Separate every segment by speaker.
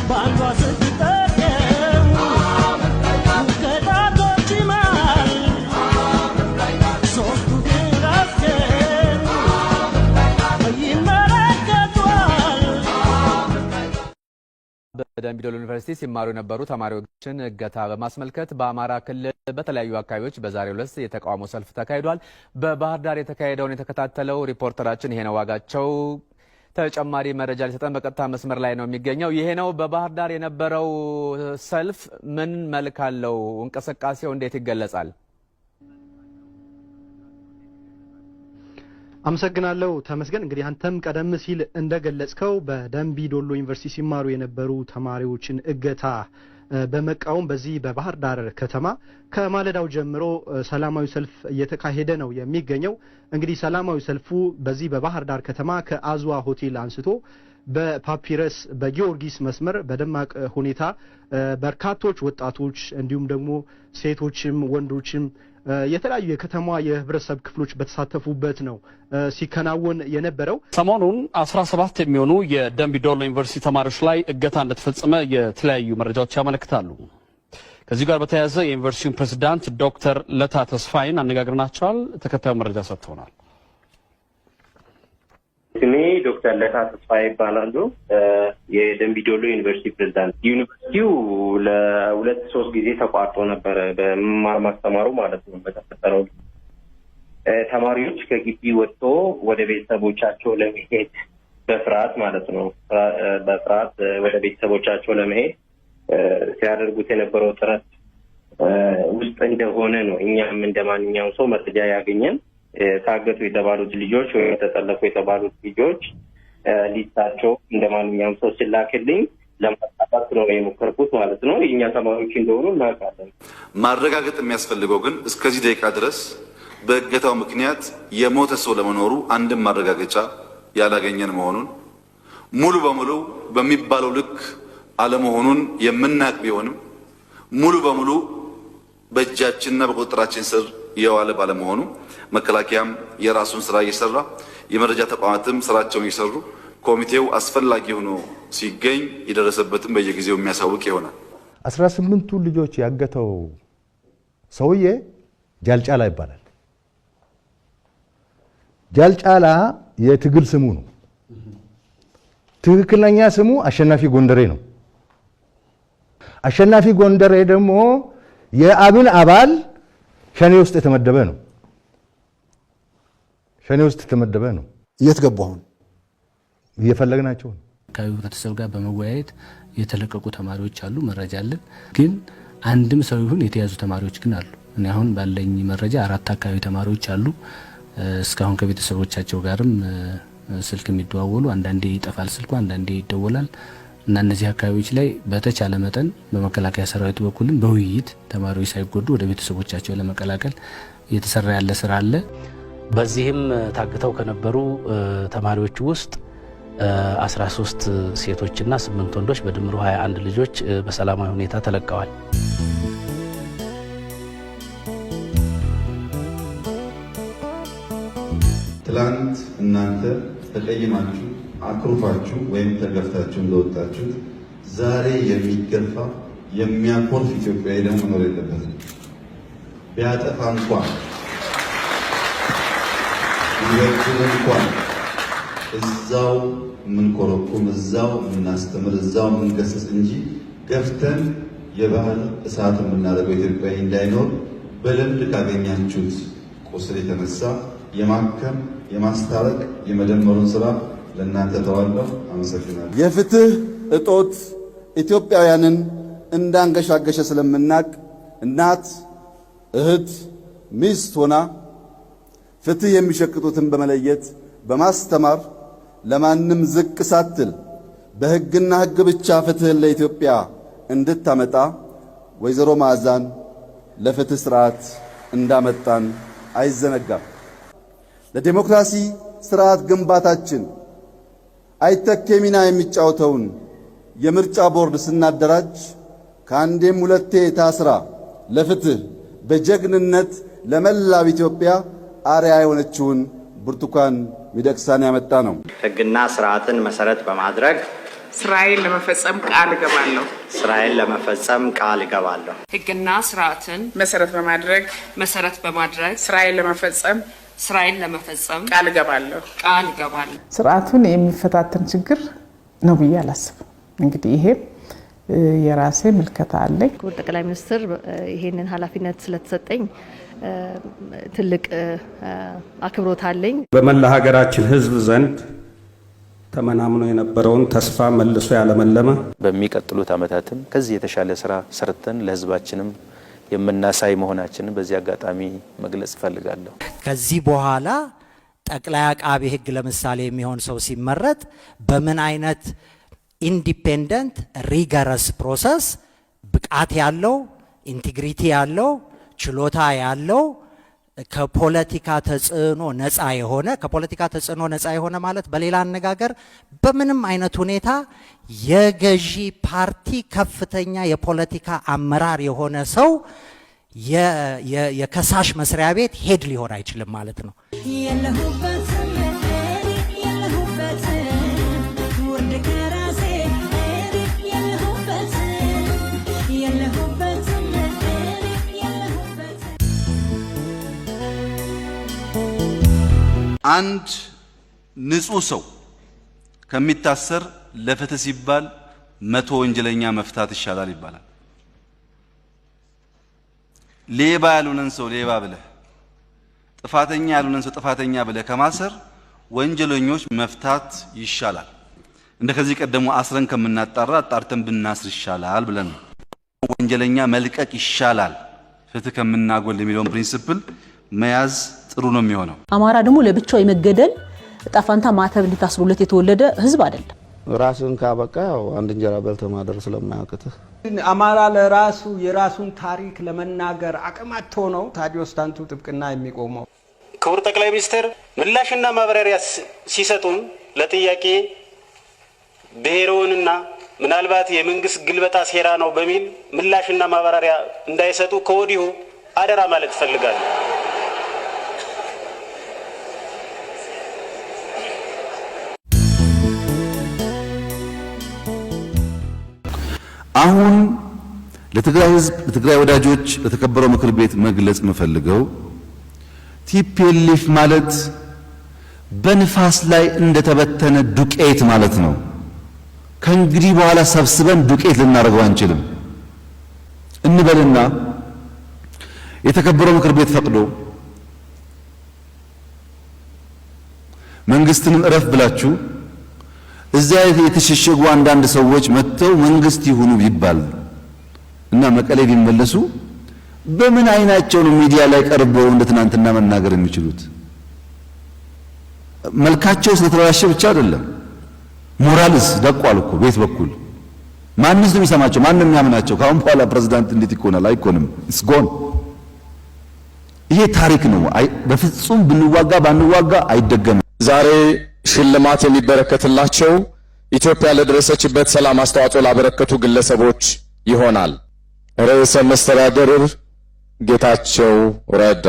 Speaker 1: በአንዷ ስትጠቀም ከጣቶች መሃል ሶስቱ ግራስከን ይመለከቷል።
Speaker 2: በደምቢዶሎ ዩኒቨርሲቲ ሲማሩ የነበሩ ተማሪዎችን እገታ በማስመልከት በአማራ ክልል በተለያዩ አካባቢዎች በዛሬው ዕለት የተቃውሞ ሰልፍ ተካሂዷል። በባህር ዳር የተካሄደውን የተከታተለው ሪፖርተራችን ይሄነው ዋጋቸው ተጨማሪ መረጃ ሊሰጠን በቀጥታ መስመር ላይ ነው የሚገኘው። ይሄነው፣ በባህር ዳር የነበረው ሰልፍ ምን መልክ አለው? እንቅስቃሴው እንዴት ይገለጻል?
Speaker 3: አመሰግናለሁ ተመስገን። እንግዲህ አንተም ቀደም ሲል እንደገለጽከው በደምቢ ዶሎ ዩኒቨርሲቲ ሲማሩ የነበሩ ተማሪዎችን እገታ በመቃወም በዚህ በባህር ዳር ከተማ ከማለዳው ጀምሮ ሰላማዊ ሰልፍ እየተካሄደ ነው የሚገኘው። እንግዲህ ሰላማዊ ሰልፉ በዚህ በባህር ዳር ከተማ ከአዝዋ ሆቴል አንስቶ በፓፒረስ በጊዮርጊስ መስመር በደማቅ ሁኔታ በርካቶች ወጣቶች እንዲሁም ደግሞ ሴቶችም ወንዶችም የተለያዩ የከተማዋ የህብረተሰብ ክፍሎች በተሳተፉበት ነው ሲከናወን የነበረው።
Speaker 4: ሰሞኑን 17 የሚሆኑ የደምቢ ዶሎ ዩኒቨርሲቲ ተማሪዎች ላይ እገታ እንደተፈጸመ የተለያዩ መረጃዎች ያመለክታሉ። ከዚህ ጋር በተያያዘ የዩኒቨርሲቲውን ፕሬዝዳንት ዶክተር ለታ ተስፋይን አነጋግረናቸዋል። ተከታዩ መረጃ ሰጥተውናል።
Speaker 5: ስሜ ዶክተር ለታ ተስፋዬ ይባላሉ። የደምቢ ዶሎ ዩኒቨርሲቲ ፕሬዝዳንት። ዩኒቨርሲቲው ለሁለት ሶስት ጊዜ ተቋርጦ ነበረ በመማር ማስተማሩ ማለት ነው። በተፈጠረው ተማሪዎች ከግቢ ወጥቶ ወደ ቤተሰቦቻቸው ለመሄድ በፍርሃት ማለት ነው፣ በፍርሃት ወደ ቤተሰቦቻቸው ለመሄድ ሲያደርጉት የነበረው ጥረት ውስጥ እንደሆነ ነው እኛም እንደ ማንኛውም ሰው መረጃ ያገኘን። ታገቱ የተባሉት ልጆች ወይም ተጠለፉ የተባሉት ልጆች ሊስታቸው እንደ ማንኛውም ሰው ሲላክልኝ ለማጣራት ነው የሞከርኩት ማለት ነው። የእኛ ተማሪዎች እንደሆኑ እናውቃለን።
Speaker 6: ማረጋገጥ የሚያስፈልገው ግን እስከዚህ ደቂቃ ድረስ በእገታው ምክንያት የሞተ ሰው ለመኖሩ አንድም ማረጋገጫ ያላገኘን መሆኑን፣ ሙሉ በሙሉ በሚባለው ልክ አለመሆኑን የምናውቅ ቢሆንም ሙሉ በሙሉ በእጃችንና በቁጥጥራችን ስር የዋለ ባለመሆኑ መከላከያም የራሱን ስራ እየሰራ፣ የመረጃ ተቋማትም ስራቸውን እየሰሩ፣ ኮሚቴው አስፈላጊ ሆኖ ሲገኝ የደረሰበትን በየጊዜው የሚያሳውቅ ይሆናል።
Speaker 7: 18ቱ ልጆች ያገተው ሰውዬ ጃልጫላ ይባላል። ጃልጫላ የትግል ስሙ ነው። ትክክለኛ ስሙ አሸናፊ ጎንደሬ ነው። አሸናፊ ጎንደሬ ደግሞ የአብን አባል ሸኔ ውስጥ የተመደበ ነው። ሸኔ ውስጥ የተመደበ ነው።
Speaker 8: የት ገቡ? አሁን
Speaker 7: እየፈለግናቸው ነው።
Speaker 9: አካባቢ ህብረተሰብ ጋር በመወያየት የተለቀቁ ተማሪዎች አሉ፣ መረጃ አለን። ግን አንድም ሰው ይሁን የተያዙ ተማሪዎች ግን አሉ። እኔ አሁን ባለኝ መረጃ አራት አካባቢ ተማሪዎች አሉ። እስካሁን ከቤተሰቦቻቸው ጋርም ስልክ የሚደዋወሉ፣ አንዳንዴ ይጠፋል ስልኩ፣ አንዳንዴ ይደወላል። እና እነዚህ አካባቢዎች ላይ በተቻለ መጠን በመከላከያ ሰራዊት በኩልም በውይይት ተማሪዎች ሳይጎዱ ወደ ቤተሰቦቻቸው ለመቀላቀል እየተሰራ ያለ ስራ አለ።
Speaker 10: በዚህም ታግተው ከነበሩ ተማሪዎች ውስጥ 13 ሴቶችና 8 ወንዶች በድምሩ 21 ልጆች በሰላማዊ ሁኔታ ተለቀዋል።
Speaker 6: ትላንት እናንተ ተቀይማችሁ፣ አኩርፋችሁ ወይም ተገፍታችሁ እንደወጣችሁት ዛሬ የሚገፋ የሚያኮርፍ ኢትዮጵያዊ ደግሞ መኖር የለበትም። ቢያጠፋ እንኳን፣ ቢበድል እንኳን እዛው የምንኮረኩም፣ እዛው የምናስተምር፣ እዛው የምንገስጽ እንጂ ገፍተን የባህል እሳት የምናደርገው ኢትዮጵያዊ እንዳይኖር በልምድ ካገኛችሁት ቁስል የተነሳ የማከም፣ የማስታረቅ፣ የመደመሩን ስራ ለእናንተ ተዋለሁ። አመሰግናለሁ።
Speaker 8: የፍትህ እጦት ኢትዮጵያውያንን እንዳንገሻገሸ ስለምናቅ እናት፣ እህት፣ ሚስት ሆና ፍትህ የሚሸቅጡትን በመለየት በማስተማር ለማንም ዝቅ ሳትል በሕግና ሕግ ብቻ ፍትህን ለኢትዮጵያ እንድታመጣ ወይዘሮ መዓዛን ለፍትህ ስርዓት እንዳመጣን አይዘነጋም። ለዴሞክራሲ ስርዓት ግንባታችን አይተኬ ሚና የሚጫወተውን የምርጫ ቦርድ ስናደራጅ ከአንዴም ሁለቴ ታስራ ለፍትህ በጀግንነት ለመላው ኢትዮጵያ አርአያ የሆነችውን ብርቱካን ሚደቅሳን ያመጣ ነው።
Speaker 11: ሕግና ስርዓትን መሰረት በማድረግ ስራዬን ለመፈጸም ቃል እገባለሁ።
Speaker 12: ስራዬን ለመፈጸም ቃል እገባለሁ።
Speaker 13: ሕግና ስርዓትን መሰረት በማድረግ ስራዬን ለመፈጸም
Speaker 11: ቃል እገባለሁ።
Speaker 13: ቃል እገባለሁ።
Speaker 11: ስርዓቱን የሚፈታተን ችግር ነው ብዬ አላስብም። እንግዲህ ይሄም የራሴ ምልከታ አለኝ።
Speaker 14: ክቡር ጠቅላይ ሚኒስትር፣ ይሄንን ኃላፊነት ስለተሰጠኝ ትልቅ አክብሮት አለኝ።
Speaker 15: በመላ ሀገራችን ሕዝብ ዘንድ ተመናምኖ የነበረውን ተስፋ መልሶ ያለመለመ፣
Speaker 16: በሚቀጥሉት ዓመታትም ከዚህ የተሻለ ስራ ሰርተን ለህዝባችንም የምናሳይ መሆናችንን በዚህ አጋጣሚ መግለጽ እፈልጋለሁ።
Speaker 17: ከዚህ በኋላ ጠቅላይ አቃቤ ሕግ ለምሳሌ የሚሆን ሰው ሲመረጥ በምን አይነት independent rigorous process፣ ብቃት ያለው፣ integrity ያለው፣ ችሎታ ያለው፣ ከፖለቲካ ተጽዕኖ ነፃ የሆነ። ከፖለቲካ ተጽዕኖ ነፃ የሆነ ማለት በሌላ አነጋገር በምንም አይነት ሁኔታ የገዢ ፓርቲ ከፍተኛ የፖለቲካ አመራር የሆነ ሰው የከሳሽ መስሪያ ቤት head ሊሆን አይችልም ማለት ነው።
Speaker 1: የለሁበትም፣ የለሁበትም፣ ውርድ ከራሴ የለሁበትም፣ የለሁበትም፣ የለሁበትም።
Speaker 6: አንድ ንጹህ ሰው ከሚታሰር ለፍትህ ሲባል 100 ወንጀለኛ መፍታት ይሻላል ይባላል። ሌባ ያልሆነን ሰው ሌባ ብለህ፣ ጥፋተኛ ያልሆነን ሰው ጥፋተኛ ብለህ ከማሰር ወንጀለኞች መፍታት ይሻላል። እንደ ከዚህ ቀደሙ አስረን ከምናጣራ አጣርተን ብናስር ይሻላል ብለን ነው። ወንጀለኛ መልቀቅ ይሻላል ፍትህ ከምናጎል የሚለውን principle መያዝ ጥሩ ነው የሚሆነው።
Speaker 18: አማራ ደግሞ ለብቻው የመገደል እጣ ፋንታ ማተብ እንዲታስሩለት የተወለደ ህዝብ አይደለም።
Speaker 19: ራስን ካበቃ ያው አንድ እንጀራ በልተህ ማደር ስለማያቅትህ።
Speaker 20: አማራ ለራሱ የራሱን ታሪክ ለመናገር አቅም አጥቶ ነው ታዲዮስ ታንቱ ጥብቅና የሚቆመው።
Speaker 21: ክቡር ጠቅላይ ሚኒስትር ምላሽና ማብራሪያ ሲሰጡን ለጥያቄ ብሔርዎንና ምናልባት የመንግስት ግልበጣ ሴራ ነው በሚል ምላሽና ማብራሪያ እንዳይሰጡ ከወዲሁ አደራ ማለት እፈልጋለሁ።
Speaker 6: አሁን ለትግራይ ህዝብ፣ ለትግራይ ወዳጆች፣ ለተከበረው ምክር ቤት መግለጽ የምፈልገው TPLF ማለት በንፋስ ላይ እንደተበተነ ዱቄት ማለት ነው። ከእንግዲህ በኋላ ሰብስበን ዱቄት ልናደርገው አንችልም እንበልና የተከበረው ምክር ቤት ፈቅዶ መንግስትንም እረፍ ብላችሁ እዚያ የተሸሸጉ አንዳንድ ሰዎች መጥተው መንግስት ይሁኑ ቢባል እና መቀሌ ቢመለሱ በምን አይናቸው ነው ሚዲያ ላይ ቀርበው እንደ ትናንትና መናገር የሚችሉት? መልካቸው ስለተበላሸ ብቻ አይደለም፣ ሞራልስ ደቋል እኮ ቤት በኩል። ማንስ ነው የሚሰማቸው? ማን ነው የሚያምናቸው? ከአሁን በኋላ ፕሬዝዳንት እንዴት ይኮናል? አይኮንም። It's gone። ይሄ ታሪክ ነው። በፍጹም ብንዋጋ ባንዋጋ አይደገምም።
Speaker 22: ዛሬ ሽልማት የሚበረከትላቸው ኢትዮጵያ ለደረሰችበት ሰላም አስተዋጽኦ ላበረከቱ ግለሰቦች ይሆናል። ርዕሰ መስተዳድር ጌታቸው ረዳ።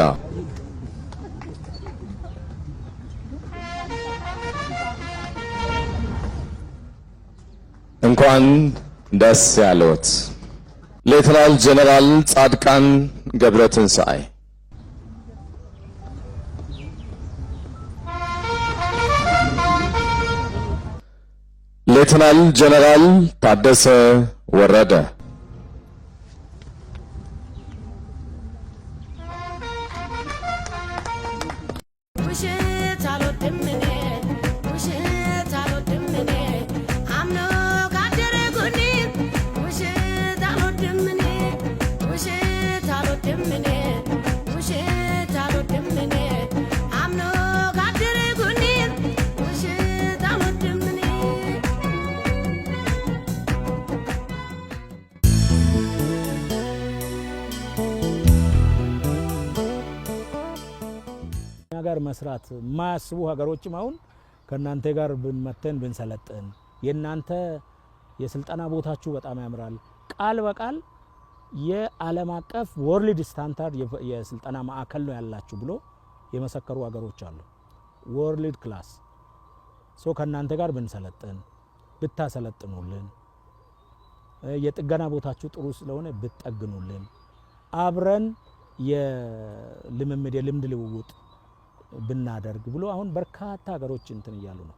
Speaker 22: እንኳን ደስ ያለዎት። ሌተናል ጀነራል ጻድቃን ገብረ ትንሣኤ፣ ሌተናል ጀነራል ታደሰ ወረደ፣
Speaker 1: ውሸት አልወድም እኔ፣ ውሸት አልወድም እኔ፣ አምኖ ካደረ ጎኔ። ውሸት አልወድም እኔ፣ ውሸት አልወድም እኔ፣ ውሸት አልወድም እኔ፣ አምኖ ካደረ ጎኔ። ውሸት አልወድም እኔ።
Speaker 23: እኛ ጋር መስራት የማያስቡ ሀገሮችም አሁን ከእናንተ ጋር ብንመተን ብንሰለጥን፣ የእናንተ የስልጠና ቦታችሁ በጣም ያምራል፣ ቃል በቃል የዓለም አቀፍ world standard የስልጠና ማዕከል ነው ያላችሁ ብሎ የመሰከሩ ሀገሮች አሉ። World class፣ so ከእናንተ ጋር ብንሰለጥን ብታሰለጥኑልን፣ የጥገና ቦታችሁ ጥሩ ስለሆነ ብትጠግኑልን፣ አብረን የልምምድ የልምድ ልውውጥ ብናደርግ ብሎ አሁን በርካታ ሀገሮች እንትን እያሉ ነው።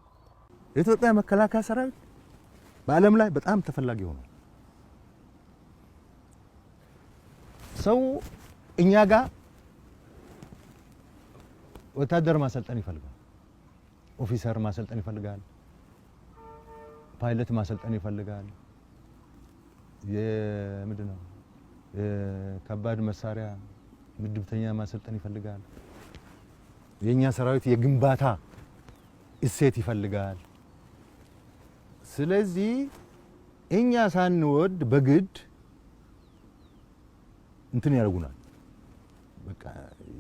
Speaker 7: የኢትዮጵያ መከላከያ ሰራዊት በዓለም ላይ በጣም ተፈላጊ ሆኗል። ሰው እኛ ጋር ወታደር ማሰልጠን ይፈልጋል፣ officer ማሰልጠን ይፈልጋል፣ ፓይለት ማሰልጠን ይፈልጋል። የምንድን ነው የከባድ መሳሪያ ምድብተኛ ማሰልጠን ይፈልጋል። የኛ ሰራዊት የግንባታ እሴት ይፈልጋል። ስለዚህ እኛ ሳንወድ በግድ እንትን ያደርጉናል፣ በቃ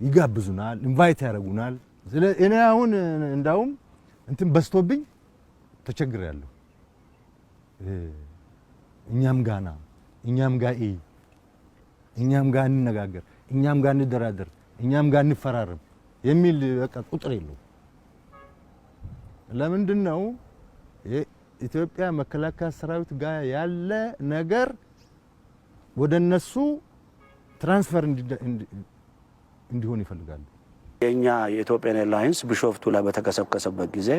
Speaker 7: ይጋብዙናል፣ invite ያደርጉናል። እኔ አሁን እንዳውም እንትን በዝቶብኝ ተቸግሬያለሁ። እኛም ጋና እኛም ጋ እኛም ጋ እንነጋገር፣ እኛም ጋ እንደራደር፣ እኛም ጋ እንፈራረም የሚል በቃ ቁጥር የለውም። ለምንድን ነው የኢትዮጵያ መከላከያ ሰራዊት ጋር ያለ ነገር ወደ እነሱ transfer እንዲሆን ይፈልጋሉ።
Speaker 2: የእኛ የ Ethiopian Airlines ቢሾፍቱ ላይ በተከሰከሰበት ጊዜ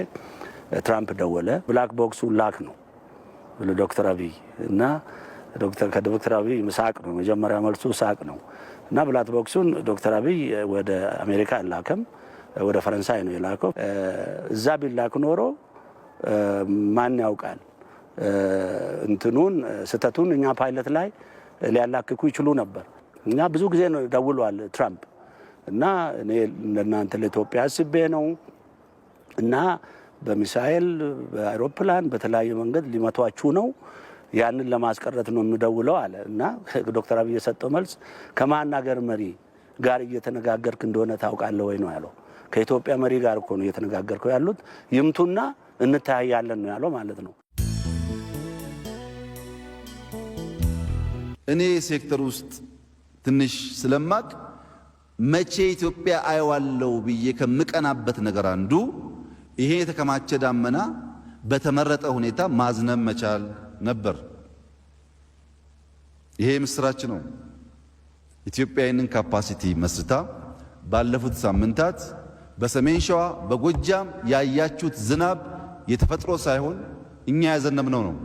Speaker 2: ትራምፕ ደወለ። Black box ኡ ላክ ነው ዶክተር አብይ እና ከዶክተር አብይ ሳቅ ነው መጀመሪያ መልሱ ሳቅ ነው። እና black box ኡን ዶክተር አብይ ወደ አሜሪካ አላከም፣ ወደ ፈረንሳይ ነው የላከው። እዛ ቢላክ ኖሮ ማን ያውቃል እንትኑን ስህተቱን እኛ ፓይለት ላይ ሊያላክኩ ይችሉ ነበር። እና ብዙ ጊዜ ነው ደውሏል ትራምፕ። እና እኔ ለእናንተ ለኢትዮጵያ አስቤ ነው እና በሚሳኤል፣ በአይሮፕላን፣ በተለያየ መንገድ ሊመቷችሁ ነው፣ ያንን ለማስቀረት ነው የምደውለው አለ። እና ዶክተር አብይ የሰጠው መልስ ከማን ሀገር መሪ ጋር እየተነጋገርክ እንደሆነ ታውቃለህ ወይ ነው ያለው። ከኢትዮጵያ መሪ ጋር እኮ ነው እየተነጋገርከው ያሉት፣ ይምቱና እንተያያለን ነው ያለው ማለት ነው።
Speaker 6: እኔ ሴክተር ውስጥ ትንሽ ስለማቅ መቼ ኢትዮጵያ አየዋለው ብዬ ከምቀናበት ነገር አንዱ ይሄ የተከማቸ ዳመና በተመረጠ ሁኔታ ማዝነብ መቻል ነበር። ይሄ ምስራች ነው። ኢትዮጵያ ይህንን capacity መስርታ ባለፉት ሳምንታት በሰሜን ሸዋ፣ በጎጃም ያያችሁት ዝናብ የተፈጥሮ ሳይሆን እኛ ያዘነብነው ነው።